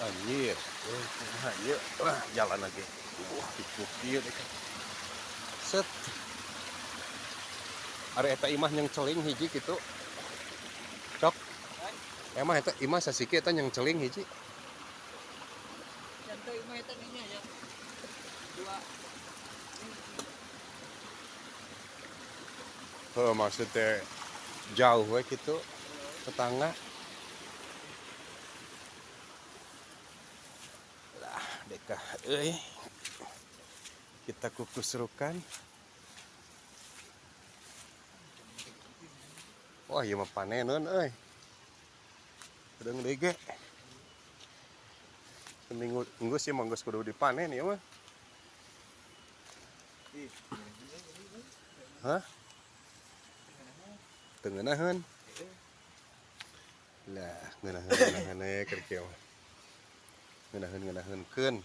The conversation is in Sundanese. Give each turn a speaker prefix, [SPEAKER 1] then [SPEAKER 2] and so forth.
[SPEAKER 1] Anjir, euy kumaha ieu? Wah, jalan lagi. Wah, cukup ieu deh. Set. Ari eta imah yang celing hiji kitu. Cok. Emang eta imah sasiki eta yang celing hiji.
[SPEAKER 2] Jantai imah eta nya ya. Dua.
[SPEAKER 1] Heuh, maksudnya jauh we kitu tetangga. Lah, deka euy. Kita kukusrukan. Wah, ieu mah paneneun euy. Kedeung deui ge. Seminggu geus ieu mah geus kudu dipanen ieu mah. Hah? Teu ngeunaheun. Lah, ngeunaheun-ngeunaheun we keur kieu mah. Ngeunaheun-ngeunaheunkeun.